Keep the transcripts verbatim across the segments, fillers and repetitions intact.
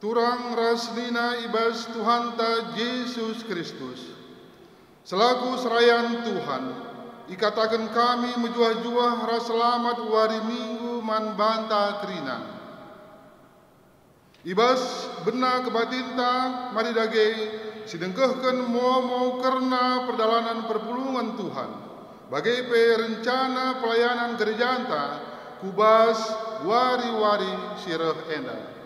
Turang ras senina i bas Tuhanta Jesus Kristus. Selaku serayan Tuhan, ikataken kami mejuah-juah ras selamat wari Minggu man banta kerina. I bas bena kebatinta mari dage sidengkehken momo kerna perdalanen perpulungen Tuhan, bage pe rencana pelayanan gerejanta ku bas wari-wari si reh enda.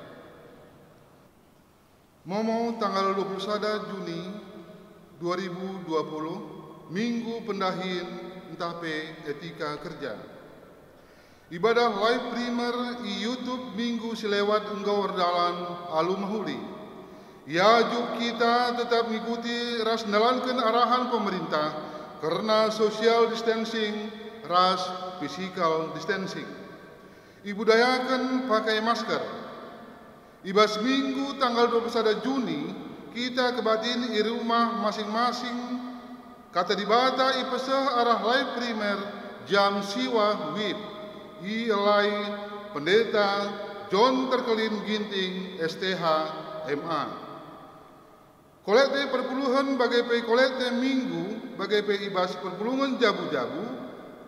Momo tanggal dua puluh sada Juni dua ribu dua puluh, Minggu Pendahin ntah pe Etika Kerja. Ibadah live primer i YouTube minggu si lewat enggo erdalan alu mehuli. Iajuk kita tetap ngikuti ras ndalanken arahan pemerintah kerna social distancing ras physical distancing. Ibudayaken pakai masker. I bas Minggu tanggal dua puluh sada Juni, kita kebatin i rumah masing-masing. Kata Dibata ipeseh arah live primer jam siwah wib, ielai Pendeta John Terkelin Ginting, S T H, M A. Kolekte perpulungen bage pe kolekte Minggu bage pe i bas perpulungen jabu-jabu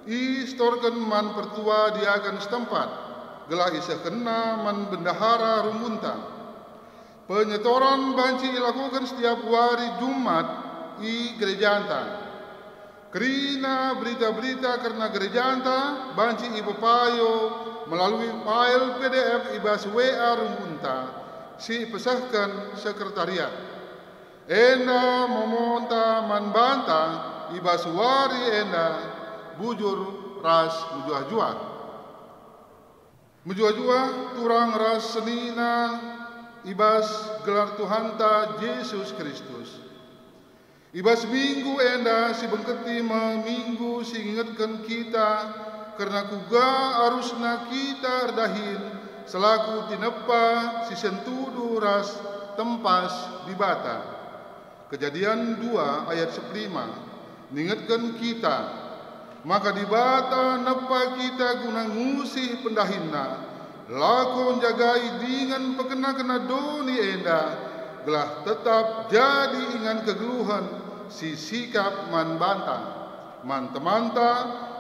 istorken man pertua diaken setempat, gelah isehkenna man bendahara rumbunta. Penyetoran banci ilakoken setiap wari Jumat i gerejanta. Kerina berita-berita kerna gerejanta banci ipepayo melalui file P D F i bas W A rumbunta si ipesehken sekretariat. Enda momonta man banta i bas wari enda bujur ras mejuah-juah. Mejuah-juah turang ras senina i bas gelar Tuhanta Jesus Kristus. I bas minggu enda si bengketi me minggu si ngingetken kita kerna kuga arusna kita erdahin selaku tinepa si sentudu ras tempas Dibata. Kejadian dua ayat sepuluh lima ningetken kita maka Dibata nepa kita guna ngusih pendahinNa, lako njagai dingen pekena-kena doni enda, gelah tetap jadi ingan kegeluhen si sikap man banta, man temanta,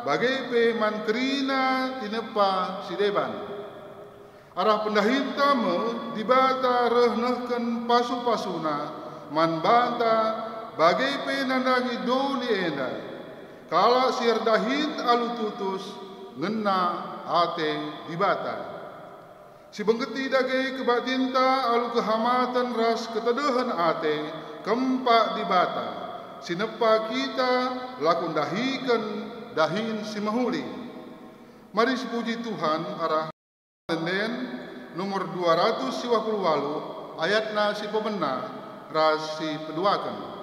bage pe man kerina tinepa si deban. Arah pendahinta me Dibata reh nehken pasu-pasuNa man banta, bage pe nandangi doni enda. Kalak si erdahin alu tutus ngena ate Dibata. Si bengketi dage kebatinta alu kehamaten ras ketedehen ate kempak Dibata, si nepa kita lako ndahiken dahin si mehuli. Mari sipuji Tuhan arah Ende nomor dua ratus siwah puluh walu, ayatna si pemena ras si peduaken.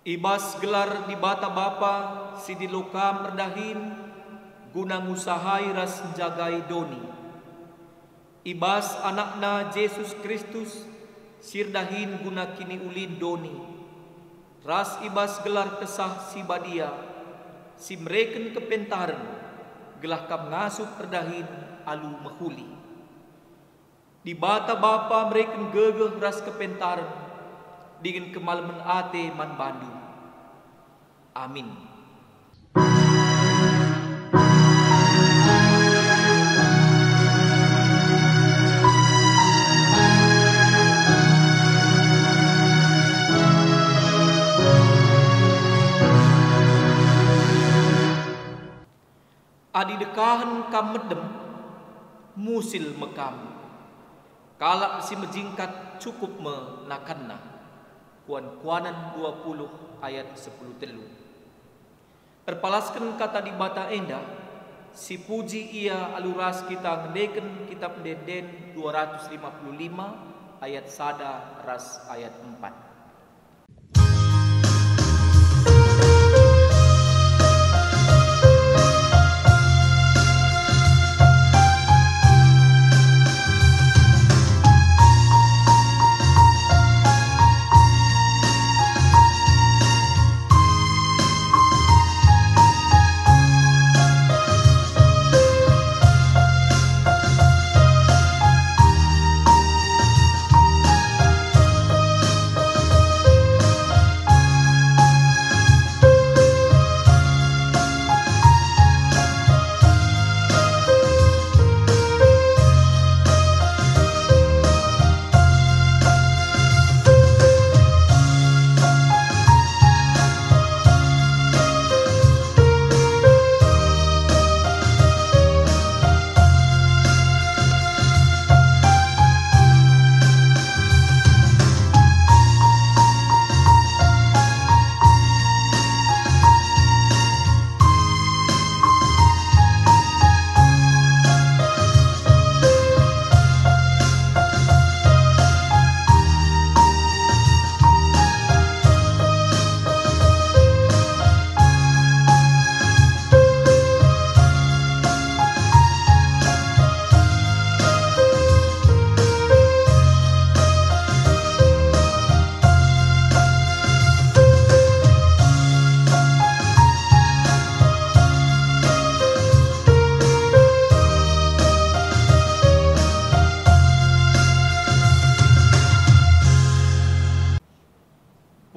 I bas gelar Dibata Bapa si ndilo kam erdahin guna ngusahai ras njagai doni. I bas AnakNa Jesus Kristus si erdahin guna kiniulin doni, ras i bas gelar Kesah Si Badia si mereken kepentaren, gelah kam ngasup erdahin alu mehuli. Dibata Bapa mereken gegeh ras kepentaren dingen kemalemen ate man bandu. Amin. Idekahen kam medem, musil me kam. Kalak si mejingkat cukup me nakanna. Kuan-kuanen dua puluh ayat sepuluh telu. Erpalasken kata Dibata enda, sipuji Ia alu ras kita ngendeken Kitap Ende-enden dua ratus lima puluh lima ayat sada ras ayat empat.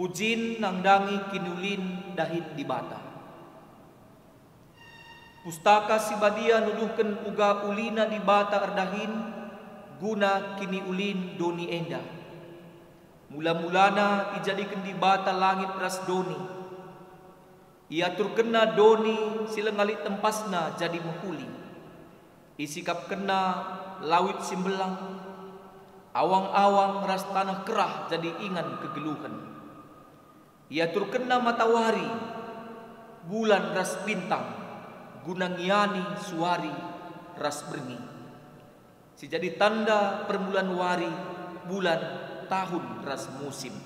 Pujin nandangi kiniulin dahin Dibata. Pustaka Si Badia nuduhken uga ulina Dibata erdahin guna kiniulin doni enda. Mula-mulana ijadiken Dibata langit ras doni. IaturkenNa doni si langa lit tempasna jadi mehuli. IsikapkenNa lawit si mbelang, awang-awang ras taneh kerah jadi ingan kegeluhen. IaturkenNa matawari, bulan ras bintang, guna ngiani suari ras berngi. Si jadi tanda permulan wari, bulan, tahun ras musim.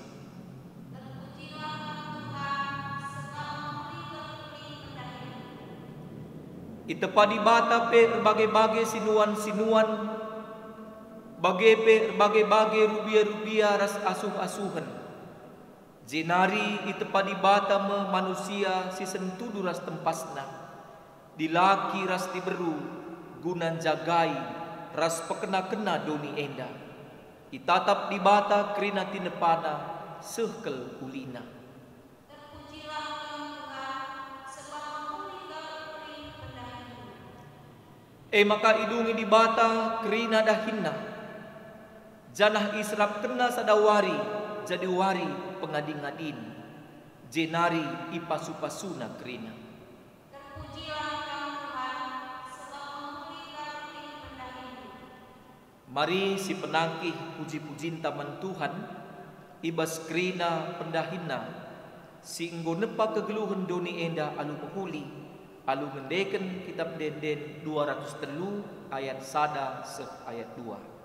Terpujilah Tuhan, sebab mehuli kal ulin pendahinNa. Itepa Dibata pe erbage-bage sinuan-sinuan, bage pe erbage-bage rubia-rubia ras asuh-asuhen. Jenari itepa Dibata me manusia si sentudu ras tempasna, dilaki ras diberu, guna njagai ras pekena-kena doni enda. Itatap Dibata kerina tinepana seh kal ulina. Terpujilah Tuhan, sebab mehuli kal ulin pendahinNa. E maka idungi Dibata kerina dahinNa, janah iserapkenNa sada wari jadi wari pengadi-ngadin, jenari ipasu-pasuNa kerina. Terpujilah Kam, Tuhan, sebab mehuli kal ulin pendahinNa. Mari sipenangkih puji-pujinta man Tuhan i bas kerina pendahinNa, si enggo nepa kegeluhen doni enda alu mehuli, alu ngendeken Kitap Ende-enden dua ratus telu ayat sada seh ayat dua.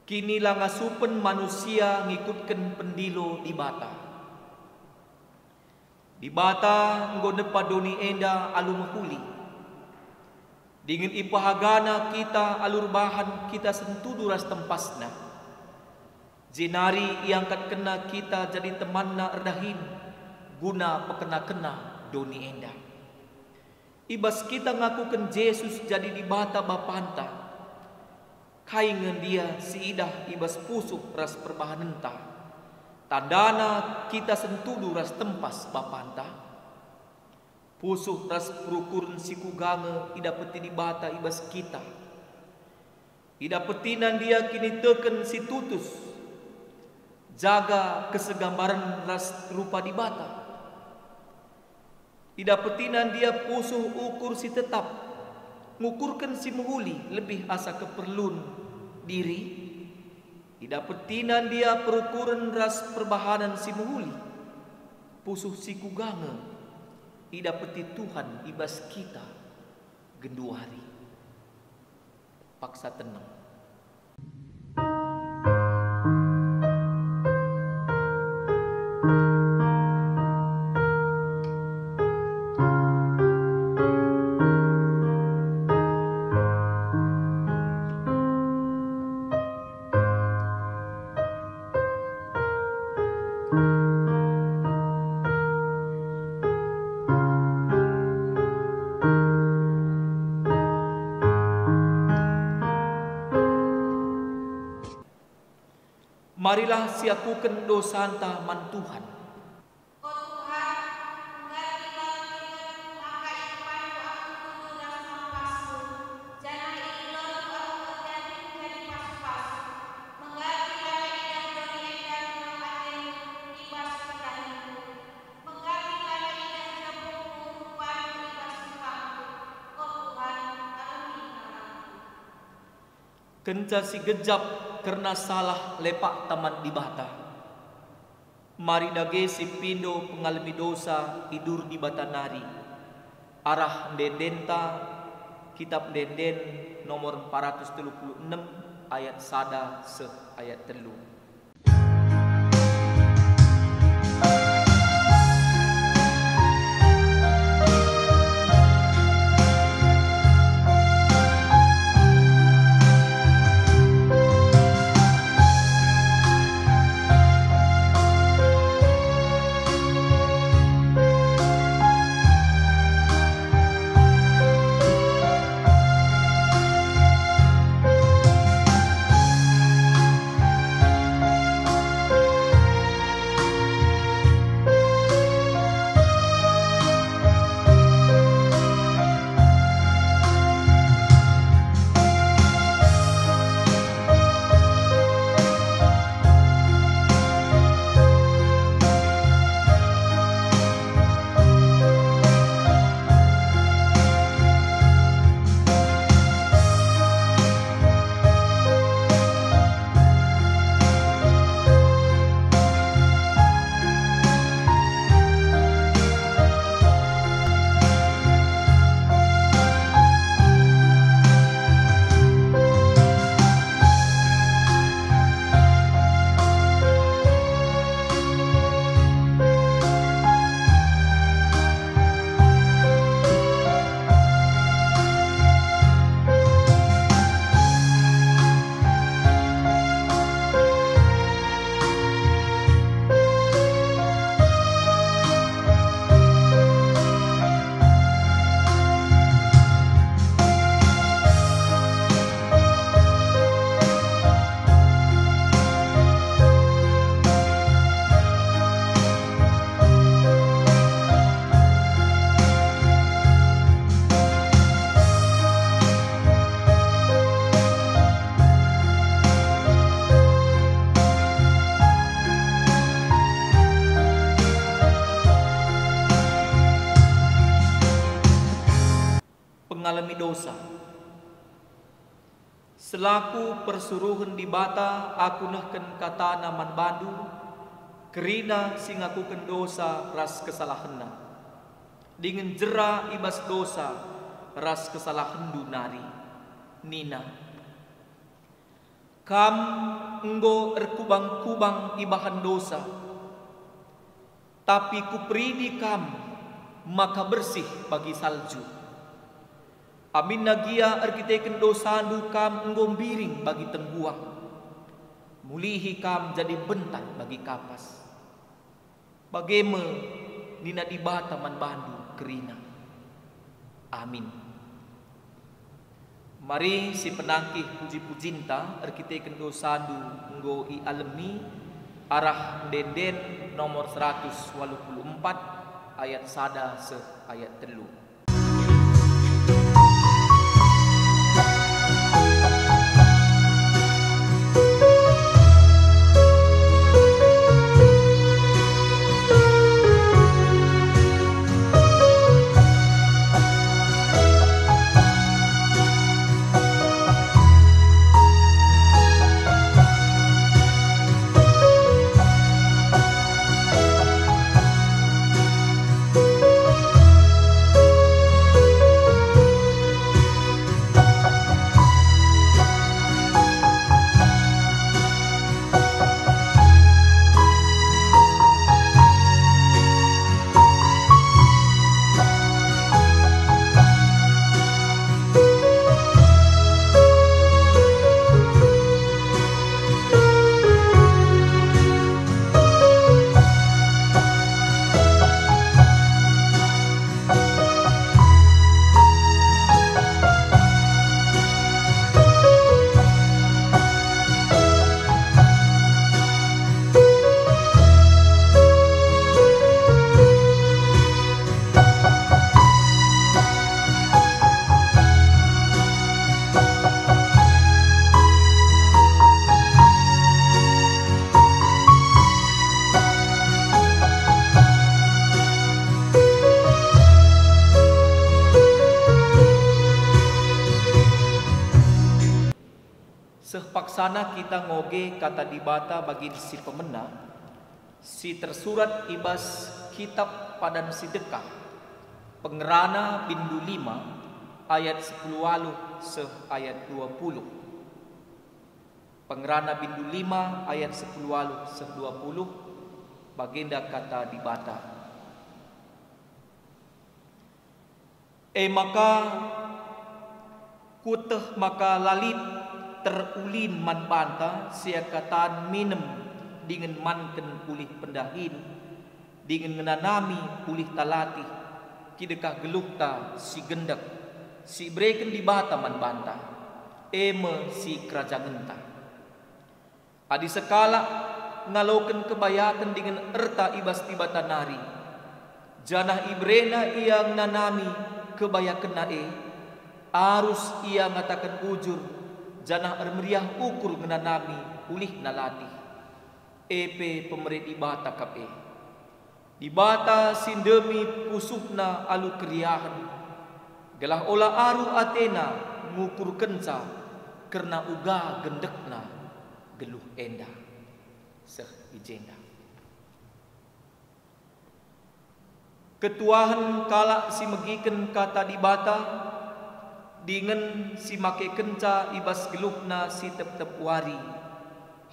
Kinilangasupen manusia ngikutken pendilo Dibata. Dibata enggo nepa doni enda alu mehuli, dingen ipehagana kita alu erbahan kita sentudu ras tempasNa. Jenari iangkatkenNa kita jadi temanNa erdahin guna pekenakenNa doni enda. I bas kita ngakuken Jesus jadi Dibata Bapanta, kai nge ndia si idah i bas pusuh ras perbahanenta? Tandana kita sentudu ras tempas Bapanta? Pusuh ras perukuren si kuga nge idapeti Dibata i bas kita? IdapetiNa ndia kiniteken si tutus, jaga kesegambaren ras rupa Dibata? IdapetiNa ndia pusuh ukur si tetap, ngukurken si mehuli lebih asa keperlun diri? IdapetiNa ndia perukuren ras perbahanen si mehuli? Pusuh si kuga nge idapeti Tuhan i bas kita genduari? Paksa tenang. Marilah siakuken dosanta man Tuhan. O Tuhan, menggati lalap ingetmu maka ipanndu aku nggeluh ras nampasku, janah igelorndu aku erdahin jadi pasu-pasu. Menggati lanai idah doni enda gelah atendu i bas perdahinendu. Menggati lanai idah jabungku rupandu i bas rupangku. O Tuhan, alemi ngalangku. Kenca si gejap kerna salah lepakta man Dibata, mari dage si pindo pengalemi dosa idur Dibata nari. Arah ende-endenta, Kitab Ende-enden nomor empat ratus telu puluh enam, ayat sada seh ayat telu. Pengalemi dosa. Selaku persuruhen Dibata, aku nehken kataNa man bandu, kerina si ngakuken dosa ras kesalahenna, dingen jera i bas dosa ras kesalahenndu nari. Nina, Kam enggo erkubang-kubang ibahan dosa, tapi Kuperidi kam maka bersih bagi salju. Aminna gia erkiteken dosandu kam enggo mbiring bagi tengguang, mulihi kam jadi mbentar bagi kapas. Bage me nina Dibata man bandu kerina. Amin. Mari sipenangkih puji-pujinta erkiteken dosandu enggo ialemi, arah Ende-enden nomor seratus waluh puluh empat, ayat sada seh ayat telu. Seh paksana kita ngoge Kata Dibata bagin si pemena, si tersurat i bas Kitab Padan Si Dekah, pengerana bindu lima, ayat sepuluh waluh seh ayat dua puluh. Pengerana bindu lima ayat sepuluh waluh seh dua puluh, bagenda Kata Dibata. E maka, Kueteh maka la lit terulin man banta seakatan minem dingen manken ulih pendahin, dingen ngenanami ulih talatih kidekah geluhta si gendek, si ibereken Dibata man banta, e me si kerajangenta. Adi sekalak ngaloken kebayaken dingen erta i bas Dibata nari, janah iberena ia ngenanami kebayakenna e, arus ia ngataken bujur janah ermeriah ukur ngenanami ulihna latih, e pe pemere Dibata kap e. Dibata si ndemi pusuhna alu keriahen, gelah ola aru atena ngukurkenca kerna uga gendekna geluh enda. Seh i jenda. Ketuahen kalak si megiken Kata Dibata dingen si makekenca i bas geluhna si tep-tep wari.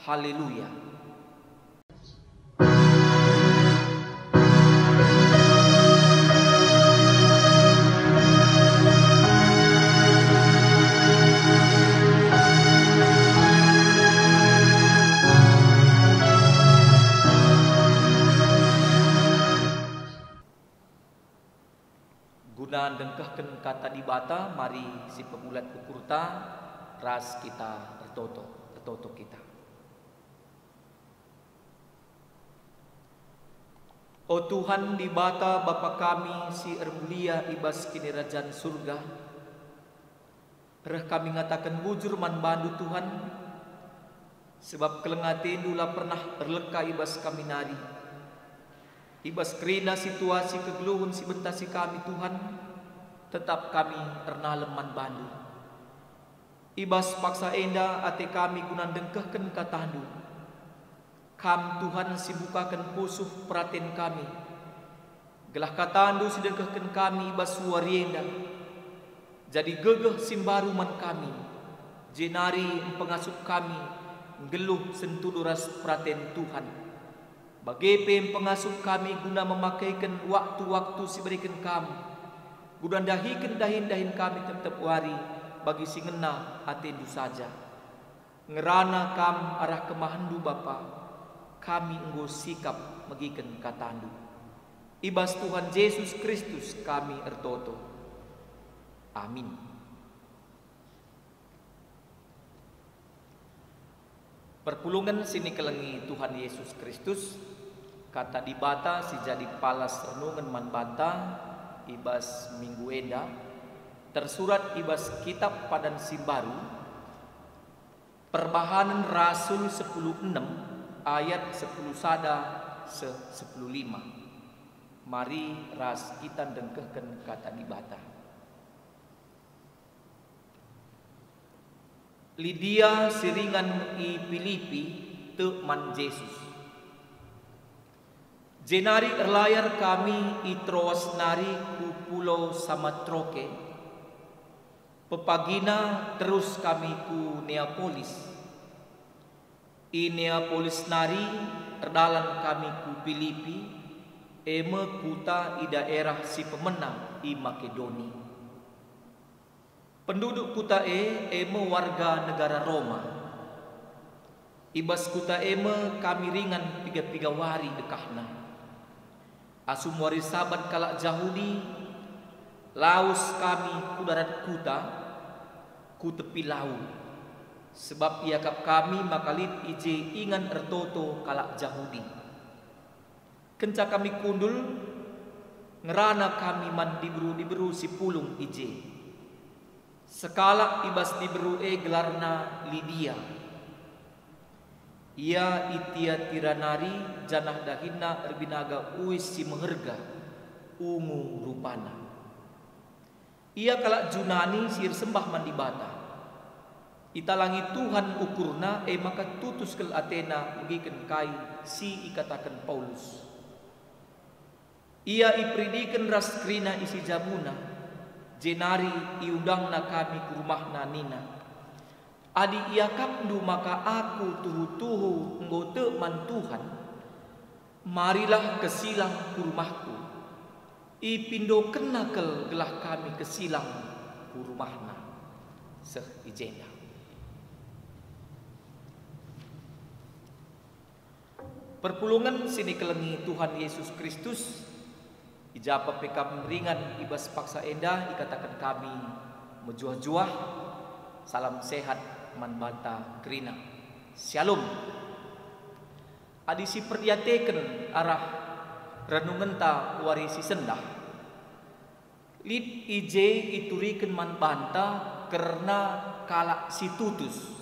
Haleluya! Guna ndengkehken Kata Dibata, mari sipebulat ukurta ras kita ertoto. Ertoto kita. O Tuhan, Dibata Bapa kami si ermulia i bas Kinirajan Surga, reh kami ngataken bujur man bandu, Tuhan, sebab keleng atendu la pernah erleka i bas kami nari. I bas kerina situasi kegeluhen si bentasi kami, Tuhan, tetap kami ernalem man bandu. I bas paksa enda ate kami guna ndengkehken katandu. Kam, Tuhan, si bukaken pusuh peraten kami, gelah katandu si dengkehken kami i bas wari enda jadi gegeh si mbaru man kami, jenari mpengasup kami nggeluh sentudu ras peraten Tuhan. Bage pe mpengasup kami guna memakeken waktu-waktu si ibereken Kam, guna ndahiken dahin-dahin kami tep-tep wari bagi si ngena ateNdu saja. Ngerana Kam arah kemahenNdu, Bapa, kami enggo sikap megiken kataNdu. I bas Tuhan Jesus Kristus kami ertoto. Amin. Perpulungen si nikelengi Tuhan Yesus Kristus, Kata Dibata si jadi palas renungen man banta i bas minggu enda tersurat i bas Kitab Padan si Mbaru, Perbahanen Rasul sepuluh enem ayat sepuluh sada seh sepuluh lima. Mari ras kita ndengkehken Kata Dibata. Lidia si ringan i Pilipi tek man Jesus. Jenari erlayar kami i Troas nari ku pulau Samotroke. Pepagina terus kami ku Neapolis. I Neapolis nari erdalan kami ku Pilipi, e me kuta i daerah si pemena i Makedoni. Penduduk kuta e, e me warga negara Roma. I bas kuta e me kami ringan piga-piga wari dekahna. Asum wari Sabat kalak Jahudi, lawes kami ku darat kuta, ku tepi lau, sebab iakap kami maka lit i je ingan ertoto kalak Jahudi. Kenca kami kundul, ngerana kami man diberu-diberu si pulung i je. Sekalak i bas diberu e gelarna Lidia. Ia i Tiatira nari, janah dahinna erbinaga uis si meherga, ungu rupana. Ia kalak Junani si ersembah man Dibata. Italangi Tuhan ukurna, e maka tutus kal atena megiken kai si ikataken Paulus. Ia iperidiken ras kerina isi jabuna, jenari iundangna kami ku rumahna nina, "Adi iakapndu maka aku tuhu-tuhu enggo tek man Tuhan, marilah kesilang ku rumahku." Ipindokenna kal gelah kami kesilang ku rumahna seh i jenda. Perpulungen si nikelengi Tuhan Yesus Kristus, i ja pe kam ringan i bas paksa enda ikataken kami mejuah-juah, salam sehat man banta kerina. Syalom. Adi siperdiateken arah renungenta wari si sendah, lit i je ituriken man banta kerna kalak si tutus.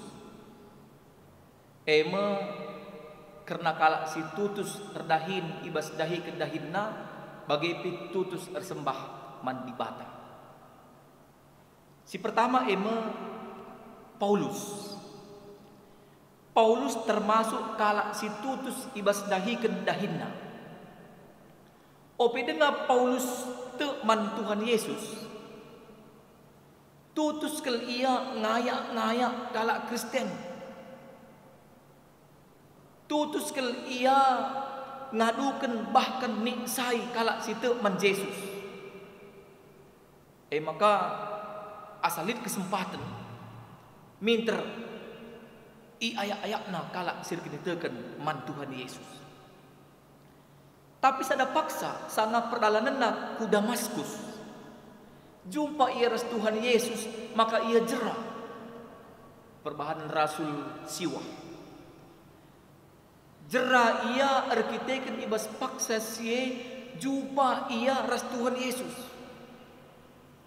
E me kerna kalak si tutus erdahin i bas dahiken dahinna, bage pe tutus ersembah man Dibata. Si pertama e me Paulus. Paulus termasuk kalak si tutus i bas dahiken dahinna. Ope denga Paulus tek man Tuhan Yesus, tutus kal ia ngayak-ngayak kalak Kristen. Tutus kal ia ngaduken bahkan niksai kalak si tek man Jesus. E maka, asa lit kesempaten, minter iayak-ayakna kalak si erkiniteken man Tuhan Yesus. Tapi sada paksa sanga perdalanenna ku Damaskus, jumpa ia ras Tuhan Yesus, maka ia jera. Perbahanen Rasul siwah. Jera ia erkiteken i bas paksa si e jumpa ia ras Tuhan Yesus.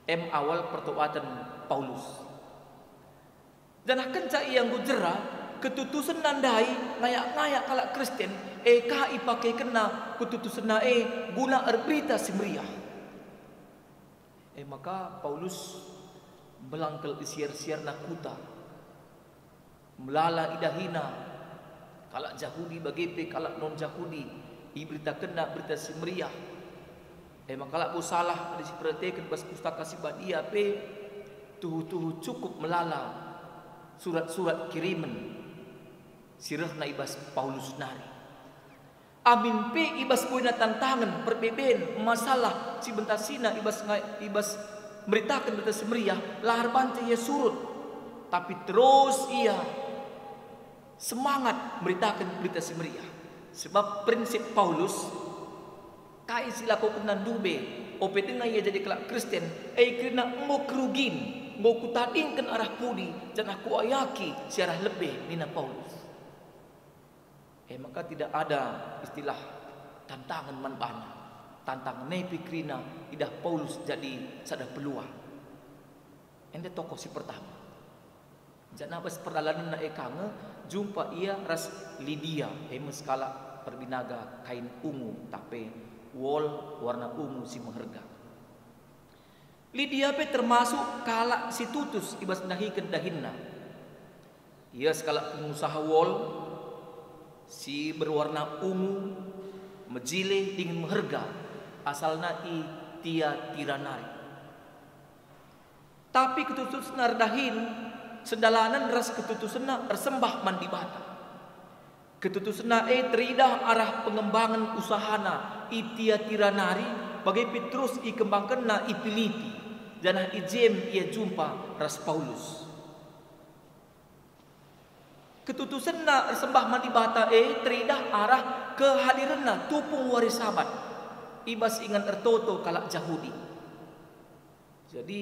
Em awal pertobaten Paulus. Janah kenca ia enggo jera, ketutusenna ndai ngayak-ngayak kalak Kristen, e ka ipakekenna ketutusenna e guna erberita si meriah. E maka Paulus mbelang kal i siar-siarna kuta. Melala idahina kalak Jahudi bage pe kalak non-Jahudi, iberitakenna Berita Si Meriah. E maka labo salah adi siperdiateken bas Pustaka Si Badia pe, tuhu-tuhu cukup melala surat-surat kirimen. si rehna i bas Paulus nari. Amin pe i bas buena tantangen, perbeben, masalah si bentasina i bas nga-, i bas meritaken Berita Si Meriah, la erbahanca ia surut, tapi terus ia semangat meritaken Berita Si Meriah. Sebab prinsip Paulus, kai si ilakokenna ndube, ope denga ia jadi kalak Kristen, e kerina enggo kerugin, enggo kutadingken arah pudi, janah kuayaki si arah lebe, nina Paulus. E maka tidak ada istilah tantangen man bana. Tantangen e pe kerina idah Paulus jadi sada peluang. Enda tokoh si pertama. Janah bas perdalanenna e ka nge jumpa ia ras Lidia, e me sekalak perbinaga kain ungu, tah pe wol warna ungu si meherga. Lidia pe termasuk kalak si tutus i bas ndahiken dahinna. Ia sekalak pengusaha wol si berwarna ungu, mejile dingen meherga, asalna i Tiatira nari. Tapi ketutusna erdahin sedalanen ras ketutusna ersembah man Dibata. Ketutusna e teridah arah pengembangen usahana i Tiatira nari, bage pe terus ikembangkenna i Pilipi, janah i je me ia jumpa ras Paulus. Ketutusenna ersembah man Dibata e teridah arah kehadirenna tupung wari Sabat i bas ingan ertoto kalak Jahudi. Jadi,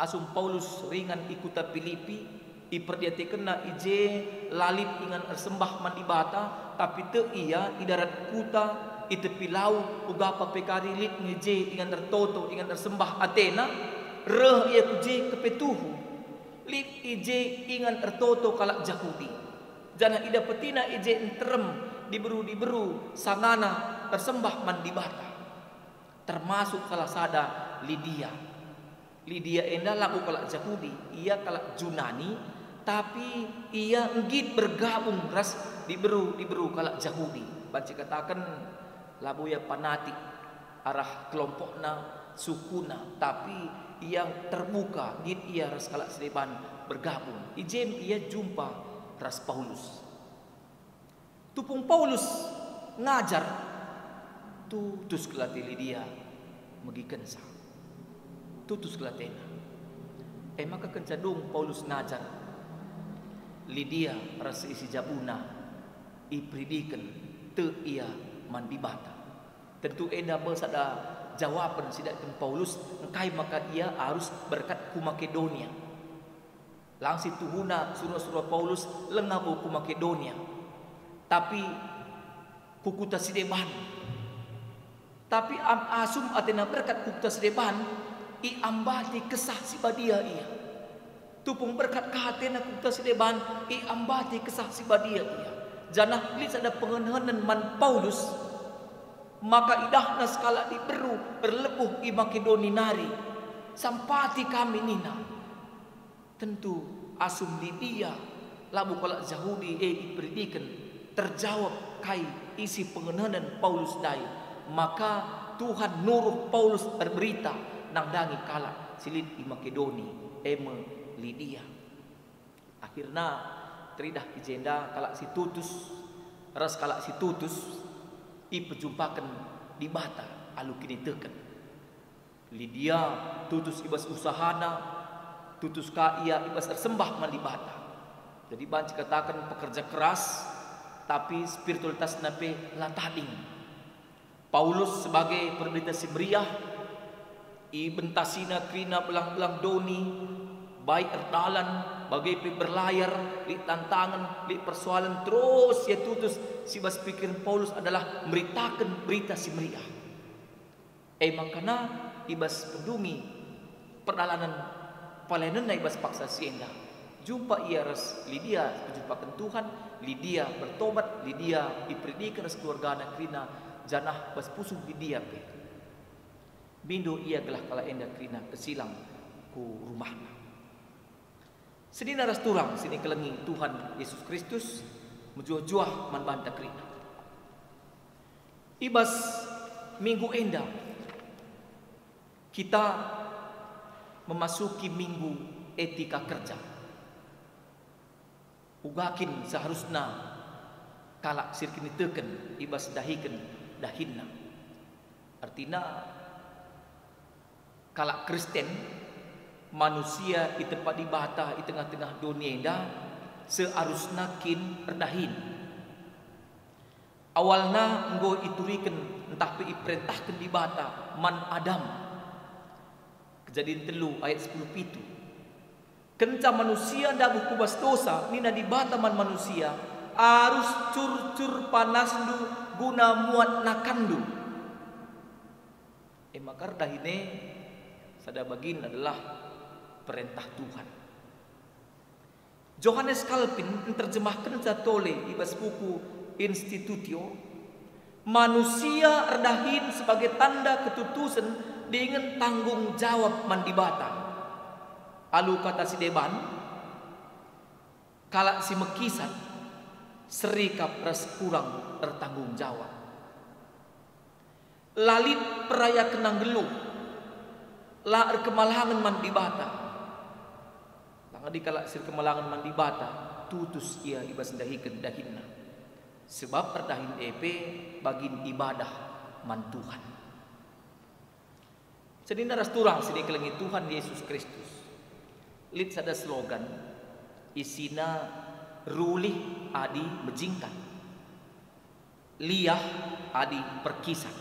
asum Paulus ringan i kuta Pilipi, iperdiatekenna i je la lit ingan ersembah man Dibata, tapi tek ia i darat kuta, i tepi lau, ugapa pe kari lit nge i je ingan ertoto, ingan ersembah atena, reh ia ku je kepe tuhu. Lit i je ingan ertoto kalak Jahudi, janah idapetina i je nterem diberu-diberu sangana ersembah man Dibata, termasuk salah sada Lidia. Lidia enda labo kalak Jahudi, ia kalak Junani, tapi ia nggit bergabung ras diberu-diberu kalak Jahudi. Banci kataken, labo ia panatik arah kelompokna, sukuna, tapi ia terbuka, nggit ia ras kalak si deban bergabung. I je me ia jumpa ras Paulus. Tupung Paulus ngajar, tutus kal ate Lidia megikenca. Tutus kal atena. E maka kenca dung Paulus ngajar, Lidia ras seisi jabuna iperidiken tek ia man Dibata. Tentu enda me sada jawapen si idatken Paulus, engkai maka ia arus berkat ku Makedonia. Lang si tuhuna sura-sura Paulus langa bo ku Makedonia, tapi ku kuta si deban. Tapi am-, asum atena berkat ku kuta si deban, iambati Kesah Si Badia ia. Tupung berkat ka atena ku kuta si deban, iambati Kesah Si Badia ia. Janah lit sada pengenehenen man Paulus, maka idahna sekalak diberu erlebuh i Makedoni nari. Sampati kami nina. Tentu asum Lidia, labo kalak Jahudi e iperidiken, terjawab kai isi pengenehenen Paulus ndai, maka Tuhan nuruh Paulus erberita nandangi kalak si lit i Makedoni, e me Lidia. Akhirna teridah i jenda kalak si tutus ras kalak si tutus ipejumpaken Dibata alu kiniteken. Lidia tutus i bas usahana, tutus ka ia i bas ersembah man Dibata. Jadi banci kataken pekerja keras, tapi spiritualitasna pe la tading. Paulus sebagai perberita si meriah, ibentasina kerina belang-belang doni, baik erdalan, bage pe berlayar, lit tantangen, lit persoalen, terus ia tutus si bas pikiren Paulus adalah meritaken berita si meriah. E maka na i bas pendungi perdalanen pelayanenna i bas paksa si enda, jumpa ia ras Lidia pejumpaken Tuhan, Lidia bertobat, Lidia iperidiken ras keluargana kerina, janah bas pusuh Lidia pe. Mindo ia gelah kalak enda kerina kesilang ku rumahna. Senina ras turang si nikelengi Tuhan Yesus Kristus, mejuah-juah man banta kerina. I bas minggu enda, kita memasuki minggu etika kerja. Uga kin seharusna kalak si erkiniteken i bas ndahiken dahinna? Ertina, kalak Kristen, manusia itepa Dibata i tengah-tengah doni enda, seharusna kin erdahin. Awalna enggo ituriken ntah pe iperentahken Dibata man Adam. Kejadin telu ayat sepuluh pitu. Kenca manusia ndabuh ku bas dosa, nina Dibata man manusia, "Arus curcur panasndu guna muat nakanndu." E maka erdahin e sada bagin adalah perentah Tuhan. Johannes Calvin nterjemahkenca tole i bas buku Institutio, manusia erdahin sebagai tanda ketutusen dingen tanggung jawab man Dibata. Alu kata si deban, kalak si mekisat, seri kap ras kurang ertanggung jawab. La lit perayakenna nggeluh, la erkemalangen man Dibata. Pangadi kalak si erkemalangen man Dibata, tutus ia i bas ndahiken dahinna. Sebab erdahin e pe bagin ibadah man Tuhan. Senina ras turang si ikelengi Tuhan Yesus Kristus, lit sada slogan, isina "Rulih adi mejingkat, liah adi perkisat".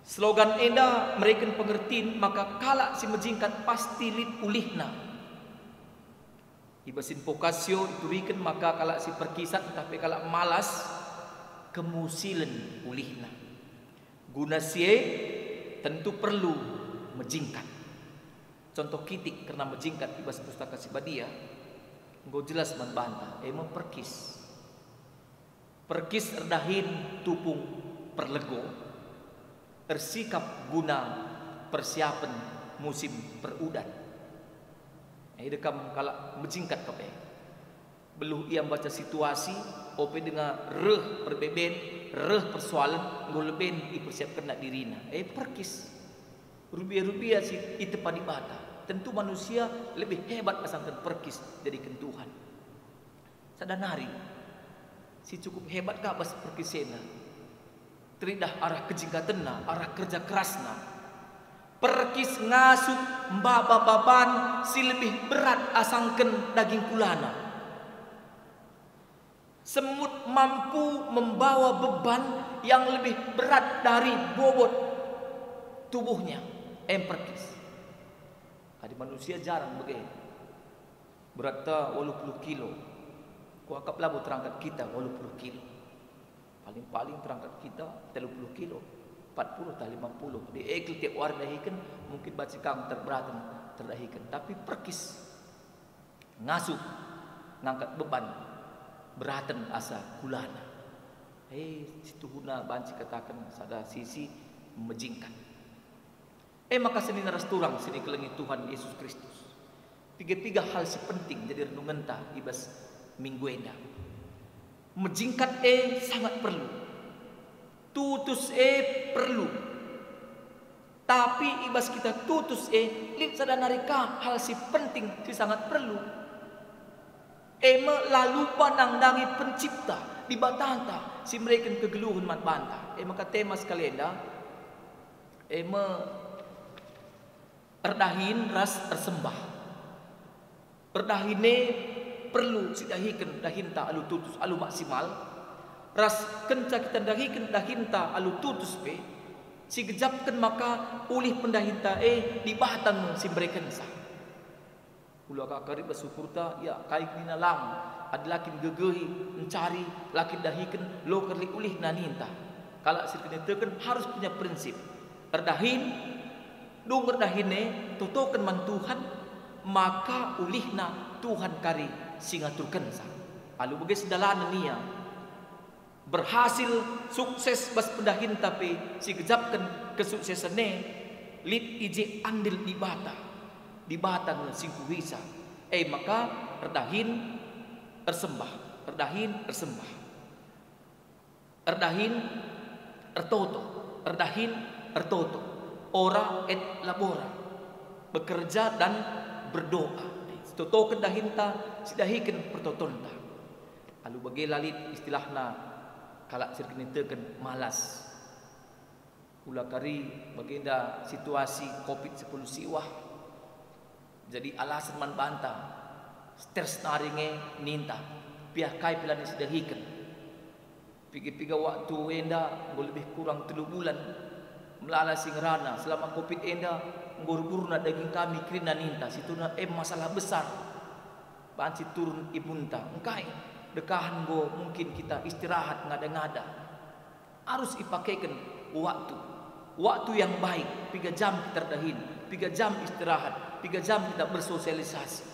Slogan enda mereken pengertin maka kalak si mejingkat pasti lit ulihna. I bas Invocatio ituriken maka kalak si perkisat ntah pe kalak malas, kemusilen ulihna. Guna si e, tentu perlu mejingkat. Contoh kitik kerna mejingkat i bas Pustaka Si Badia enggo jelas man banta, e me perkis. Perkis erdahin tupung perlego, ersikap guna persiapen musim perudan. Ida kam kalak mejingkat kap e. Beluh ia mbaca situasi, ope denga reh perbeben, reh persoalen, enggo leben ipersiapkenna dirina. E, perkis. Rubia-rubia si itepa Dibata. Tentu manusia lebih hebat asangken perkis jadiken Tuhan. Sada nari, si cukup hebat ka bas perkisena. Teridah arah kejingkatenna, arah kerja kerasna. Perkis ngasup maba baban si lebih berat asangken daging kulana. Semut mampu membawa beban yang lebih berat dari bobot tubuhnya. E me perkis. Adi manusia jarang bage. Beratta waluh puluh kilo. Kuakap labo terangkat kita waluh puluh kilo. Paling-paling terangkat kita telu puluh kilo, empat puluh tah lima puluh. Di ekel tiap wari dahiken, mungkin banci kam terberaten terdahiken. Tapi perkis ngasup ngangkat beban beraten asa kulana. E, situhuna banci kataken sada sisi mejingkat. E maka senina ras turang si ikelengi Tuhan Yesus Kristus. Piga-piga hal si penting jadi renungenta i bas minggu enda. Mejingkat e sangat perlu. Tutus e perlu. Tapi i bas kita tutus e, lit sada nari ka hal si penting si sangat perlu. E me la lupa nandangi Pencipta, Dibatanta, si mereken kegeluhen man banta. E maka tema sekali enda, e me erdahin ras ersembah. Erdahin e perlu sidahiken dahinta alu tutus, alu maksimal, ras kenca kita ndahiken dahinta alu tutus pe, sigejapken maka ulih pendahinta e Dibata nge si mberekenca. Ula ka karik bas ukurta, ia kai nina lang, adi la kin gegehi, encari, la kin dahiken, lo kerli ulihna ninta. Kalak si erkiniteken harus punya prinsip. Erdahin, dung erdahin e, totoken man Tuhan, maka ulihna Tuhan kari si ngaturkenca. Alu bage sedalanen ia. Berhasil, sukses bas pendahinta pe sigejapken kesuksesen e, lit i je andil Dibata. Dibata nge si ngkuhisa. E maka erdahin ersembah, erdahin ersembah. Erdahin ertoto, erdahin ertoto. Ora et labora. Bekerja dan berdoa. Totoken dahinta, sidahiken pertotonta. Alu bage la lit istilahna kalak si erkiniteken malas. Ula kari bagenda situasi covid sepuluh siwah jadi alasen man banta. Stres nari nge ninta, piah kai pe lanai sidahiken. Piga-piga waktu enda enggo lebih kurang telu bulan melala si ngerana. Selama covid enda enggo erburna daging kami kerina ninta, situhuna e masalah besar. Banci turun imunta, engkai dekahen enggo mungkin kita istirahat ngada-ngada. Arus ipakeken waktu, waktu yang baik, piga jam kita erdahin, piga jam istirahat, piga jam kita bersosialisasi.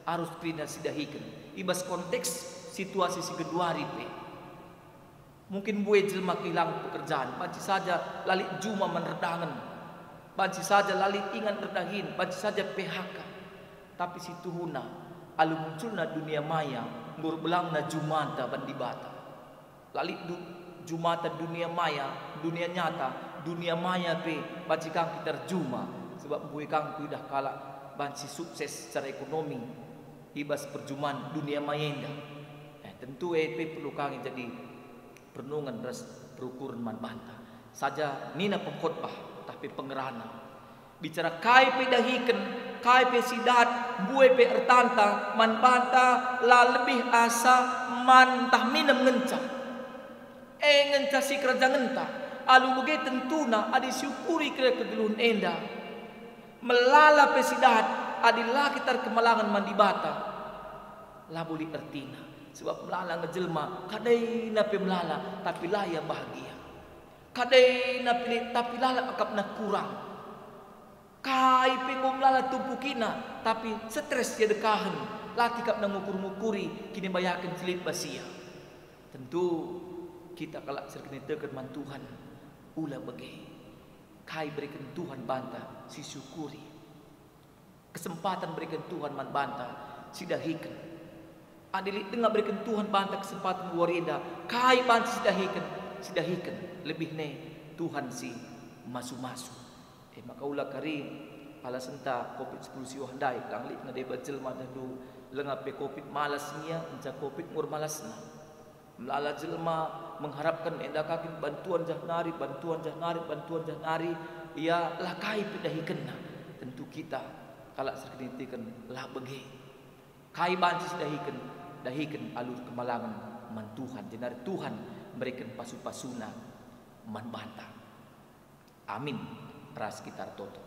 Arus kerina sidahiken i bas konteks situasi si genduari pe. Mungkin mbue jelma kehilangen pekerjaan, banci saja la lit juma man erdangen, banci saja la lit ingan erdahin, banci saja P H K. Tapi situhuna, alu munculna dunia maya, enggo erbelangna jumanta man Dibata. La lit du-, jumata dunia maya, dunia nyata, dunia maya pe banci kang kita erjuma, sebab mbue kang kuidah kalak banci sukses secara ekonomi i bas perjuman dunia maya enda. Eh, tentu e pe perlu kang jadi perenungen ras perukuren man banta. Saja nina pengkhotbah, tah pe pengerana. Bicara kai pe dahiken, kai pe sidat, mbue pe ertanta, man banta la lebih asa man ntah minem ngenca. E ngenca sikerajangenta, alu bage tentuna adi siukuri kira kegeluhen enda. Melala pe sidat, adi la kita erkemalangen man Dibata, labo lit ertina, sebab melala nge jelma, kadena pe melala, tapi la ia bahagia. Kadena pe lit, tapi lalap akapna kurang. Kai pe enggo melala tumpukina, tapi stres ia dekahen, la tikapna ngukur-ngukuri kinibayaken si lit bas ia. Tentu kita kalak si erkiniteken man Tuhan, ula bage. Kai bereken Tuhan banta, sisyukuri. Kesempatan bereken Tuhan man banta, sidahiken. Adi lit denga bereken Tuhan banta kesempatan wari enda, kai banci sidahiken, sidahiken, lebih ne Tuhan si masu-masu. E maka ula kari alasenta covid sepuluh siwah ndai, lang lit nge deba jelma dah du, langa pe covid malas nge ia, ngenca covid ngur malasna. Melala jelma mengharapken enda ka kin bantuan jah nari, bantuan jah nari, bantuan jah nari, ia la kai pe dahikenna. Tentu kita kalak si erkiniteken la bage. Kai banci sidahiken? Dahiken alu kemalangen man Tuhan, jenari Tuhan mereken pasu-pasuNa man banta. Amin. Ras kita ertoto.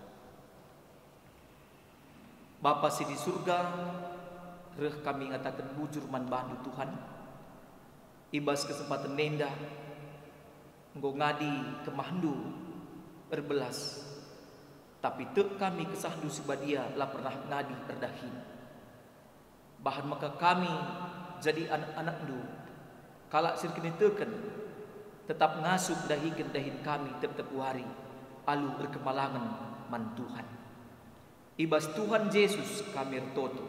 Bapa si di Surga, reh kami ngataken bujur man baNdu, Tuhan. I bas kesempaten enda, enggo ngadi kemahNdu erbelas, tapi tek kami KesahNdu si Badia la pernah ngadi erdahin. Bahan maka kami jadi anak-anakNdu, kalak si erkiniteken, tetap ngasup dahiken dahin kami tep-tep wari alu erkemalangen man Tuhan. I bas Tuhan Jesus kami ertoto.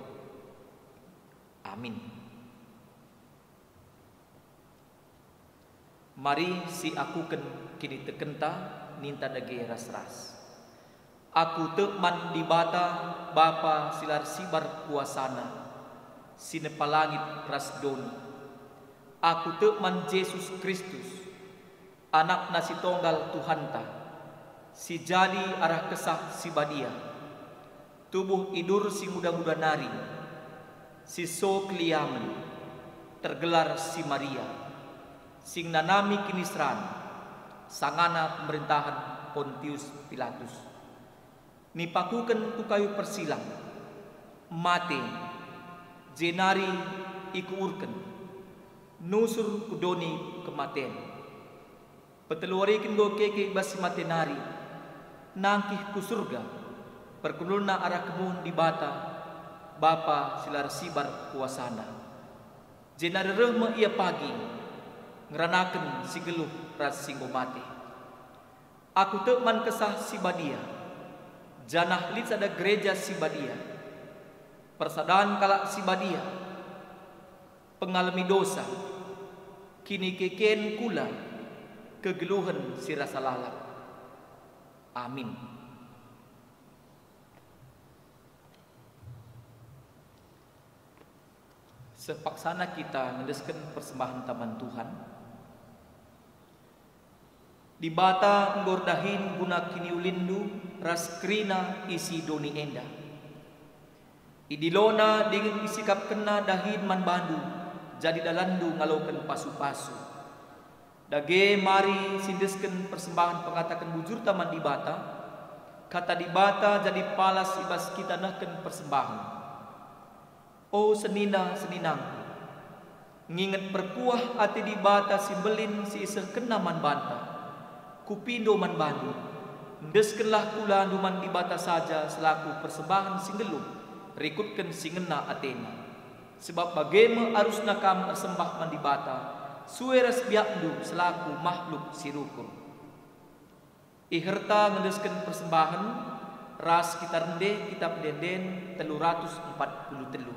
Amin. Mari siakuken kinitekenta, ninta dage ras-ras. Aku tek man Dibata, Bapa si la ersibar kuasaNa, si nepa langit ras doni. Aku tek man Jesus Kristus, AnakNa si Tonggal Tuhanta, si jadi arah Kesah Si Badia, tubuh idur si nguda-nguda nari, si so keliamen, tergelar si Maria, si ngenanami kiniseran, sangana pemerintahen Pontius Pilatus. Nipakuken ku kayu persilang, mate, jenari ikuburken, nusur ku doni kematen. Petelu wariken enggo keke i bas si mate nari, nangkih ku Surga, perkundulna arah kemuhen Dibata, Bapa si la ersibar kuasaNa. Jenari reh me Ia pagi, ngeranaken si geluh ras si enggo mate. Aku tek man Kesah Si Badia, janah lit sada gereja si badia, persadan kalak si badia, pengalemi dosa, kinikeken kula, kegeluhen si rasa lalap. Amin. Seh paksana kita ngendesken persembahenta man Tuhan. Dibata enggo erdahin guna kiniulinndu ras kerina isi doni enda. IdiloNa dingen isikapkenNa dahin man bandu, jadi dalanndu ngaloken pasu-pasu. Dage mari siendesken persembahen pengataken bujurta man Dibata, kata Dibata jadi palas i bas kita nehken persembahen. O senina-seninangku, nginget perkuah ate Dibata si mbelin si isehkenNa man banta, kupindo man bandu, endeskenlah kulandu man Dibata saja selaku persembahen si nggeluh, rikutken si ngena ateNa. Sebab bage me arusna kam ersembah man Dibata, sue ras biakndu selaku mahluk si rukur. Iherta ngendesken persembahen ras kita rende Kitap Ende-enden telu ratus empat puluh telu.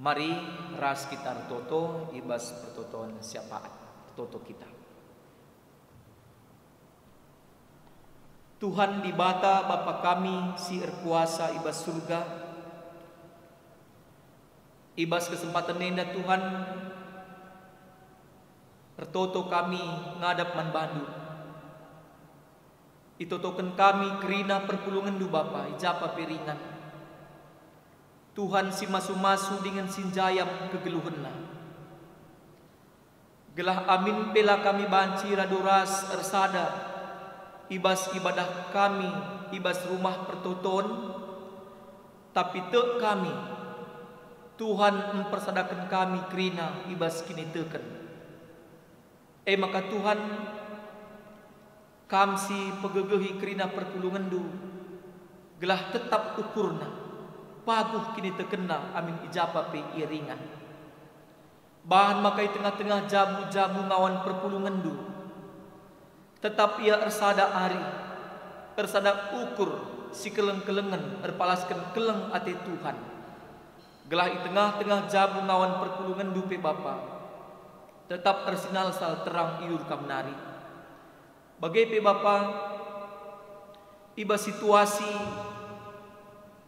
Mari ras kita ertoto i bas pertoton syafaat. Ertoto kita. Tuhan Dibata, Bapa kami si erkuasa i bas Surga, i bas kesempaten enda, Tuhan, ertoto kami ngadap man bandu. Itotoken kami kerina perpulungenndu, Bapa, i ja pe ringan. Tuhan si masu-masu dingen si njayam kegeluhenna. Gelah amin pe la kami banci radu ras ersada i bas ibadah kami i bas Rumah Pertoton, tapi tek kami, Tuhan mpersadaken kami kerina i bas kiniteken. E maka Tuhan, Kam si pegegehi kerina perpulungenndu, gelah tetap ukurna, paguh kinitekenna amin i ja pe ia ringan. Bahan maka i tengah-tengah jabu-jabu ngawan perpulungenndu, tetap ia ersada arih, ersada ukur si keleng-kelengen erpalasken keleng ate Tuhan. Gelah i tengah-tengah jabu ngawan perpulungenndu pe Bapa, tetap ersinalsal terang iur Kam nari. Bage pe Bapa, i bas situasi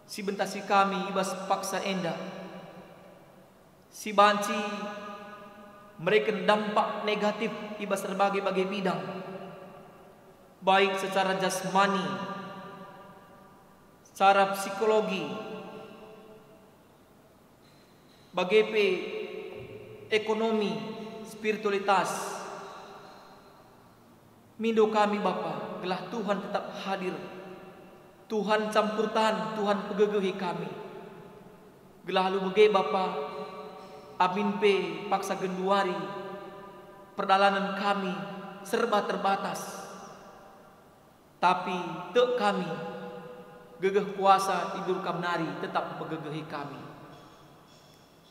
si bentasi kami i bas paksa enda, si banci mereken dampak negatif i bas erbage-bage bidang, baik secara jasmani, secara psikologi, bage pe ekonomi, spiritualitas. Mindo kami Bapa, gelah Tuhan tetap hadir. Tuhan campur tan, Tuhan pegegehi kami. Gelah alu bage Bapa, amin pe paksa genduari perdalanen kami serba terbatas. Tapi tek kami, gegeh kuasa iur Kam nari tetap mpegegehi kami.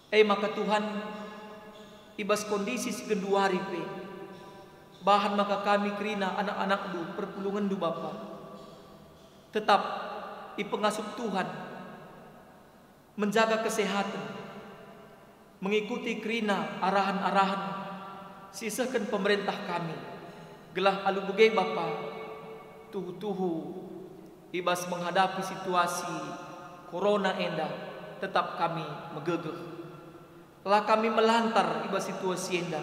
E maka Tuhan, i bas kondisi si genduari pe, bahan maka kami kerina anak-anakNdu, perpulungenndu Bapa, tetap ipengasup Tuhan, menjaga kesehatan, mengikuti kerina arahan-arahen Sisehken pemerentah kami, gelah alu bage Bapa, tuhu-tuhu i bas menghadapi situasi korona enda tetap kami megegeh. La kami melantar i bas situasi enda,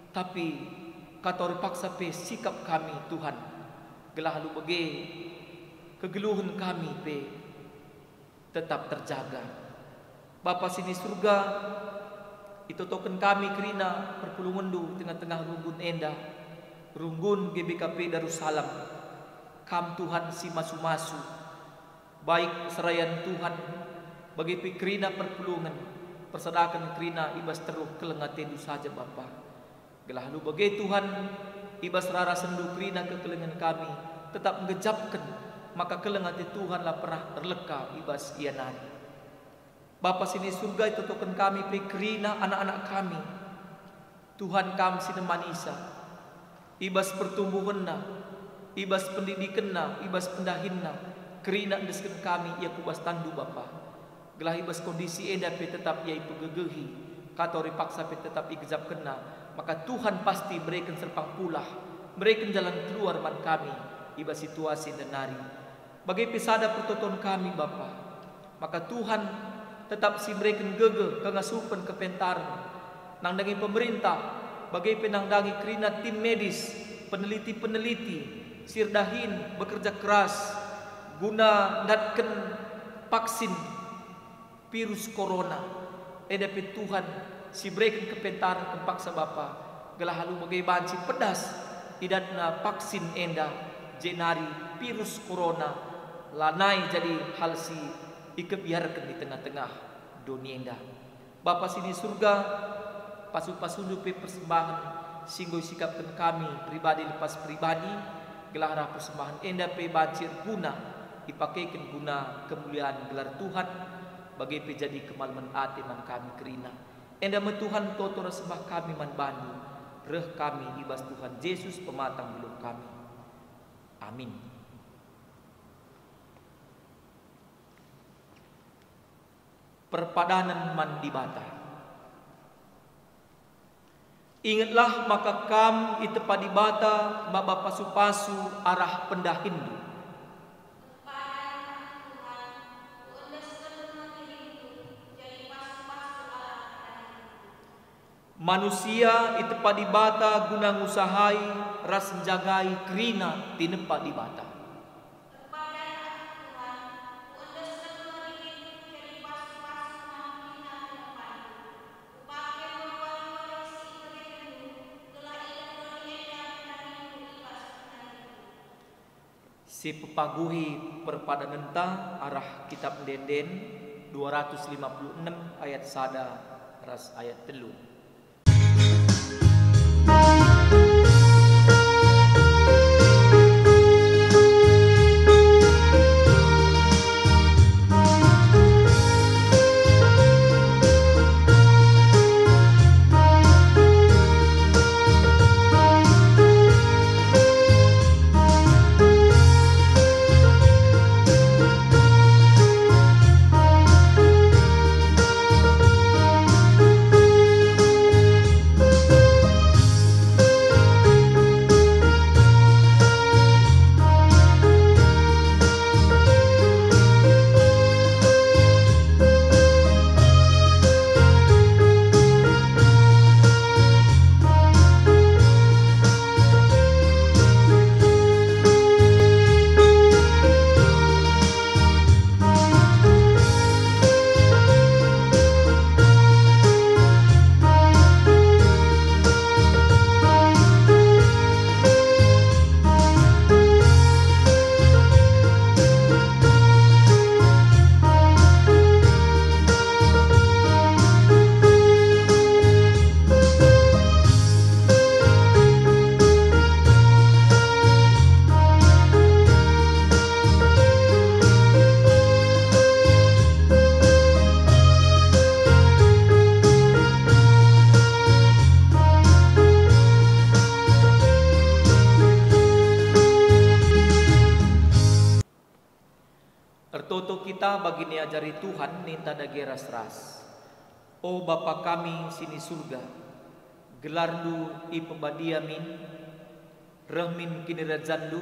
tapi katawari paksa pe sikap kami, Tuhan, gelah alu bage kegeluhen kami pe tetap terjaga. Bapa si ni Surga, itotoken kami kerina perpulungenNdu tengah-tengah runggun enda, runggun G B K P Darussalam. Kam Tuhan si masu-masu, baik serayan Tuhan, bage pe kerina perpulungen, persadaken kerina i bas teruh keleng ateNdu saja, Bapa. Gelah alu bage Tuhan, i bas rarasenNdu kerina kekelengen kami, tetap ngejapken maka keleng ate Tuhan la pernah erleka i bas ia nari. Bapa si ni Surga, itotoken kami pe kerina anak-anak kami. Tuhan, Kam si nemanisa, i bas pertumbuhenna, i bas pendidikenna, i bas pendahinna, kerina endesken kami ia ku bas tanNdu, Bapa. Gelah i bas kondisi enda pe tetap ia ipegegehi, katawari paksa pe tetap igejapkenna, maka Tuhan pasti mereken serpang pulah, mereken jalan keluar man kami i bas situasi enda nari. Bage pe sada pertoton kami, Bapa, maka Tuhan tetap si mereken gegeh, kengasupen, kepentaren, nandangi pemerintah, bage pe nandangi kerina tim medis, peneliti-peneliti si erdahin bekerja keras guna ndatken vaksin virus korona. Enda pe Tuhan si bereken kepentaren kempaksa Bapa, gelah alu bage banci pedas idatna vaksin enda, jenari virus korona lanai jadi hal si ikebiarken i tengah-tengah doni enda. Bapa si ni Surga, pasu-pasundu pe persembahen si enggo isikapken kami pribadi lepas pribadi, gelah arah persembahen enda pe banci erguna ipakeken guna kemulian gelar Tuhan, bage pe jadi kemalemen ate man kami kerina. Enda me Tuhan toto ras sembah kami man baNdu, reh kami i bas Tuhan Jesus pematang geluh kami. Amin. Perpadanen man Dibata. Ingetlah maka kam itepa Dibata maba pasu-pasu arah pendahinndu. Manusia itepa Dibata guna ngusahai ras njagai kerina tinepa Dibata. Sipepaguhi perpadanenta arah Kitab Ende-enden dua ratus lima puluh enem ayat sada ras ayat telu. Ertoto kita bagi niajari Tuhan ninta dage ras-ras. O Bapa kami si ni Surga, GelarNdu ipebadia min, reh min kinirajanNdu,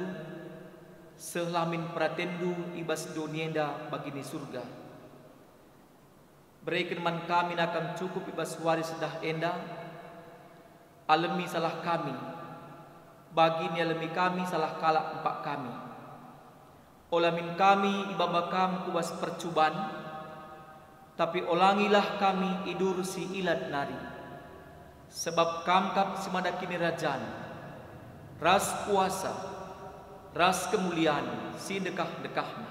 sehlah min peratenndu i bas doni enda bagi ni Surga. Bereken man kami nakan cukup i bas wari sendah enda, alemi salah kami, bagi nialemi kami salah kalak empak kami. Ola min kami ibaba Kam ku bas percuban, tapi olangilah kami idur si ilat nari. Sebab Kam kap si mada kinirajan, ras kuasa, ras kemulian si ndekah-ndekahna.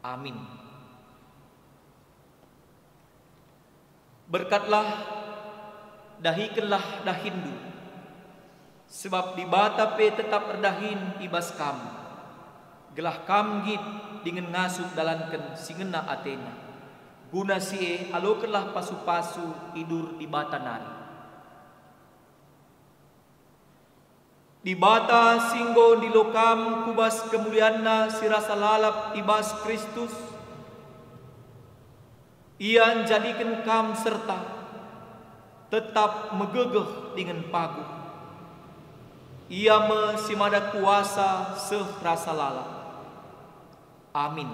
Amin. Berkatlah, dahikenlah dahinndu, sebab Dibata pe tetap erdahin i bas kam, gelah kam nggit dingen ngasup dalanken si ngena atena. Guna si e alokenlah pasu-pasu idur Dibata nari. Dibata si enggo ndilo kam ku bas kemulianNa si rasa lalap i bas Kristus, Ia njadiken kam serta tetap megegeh dingen paguh. Ia me si mada kuasa seh rasa lalap. Amin.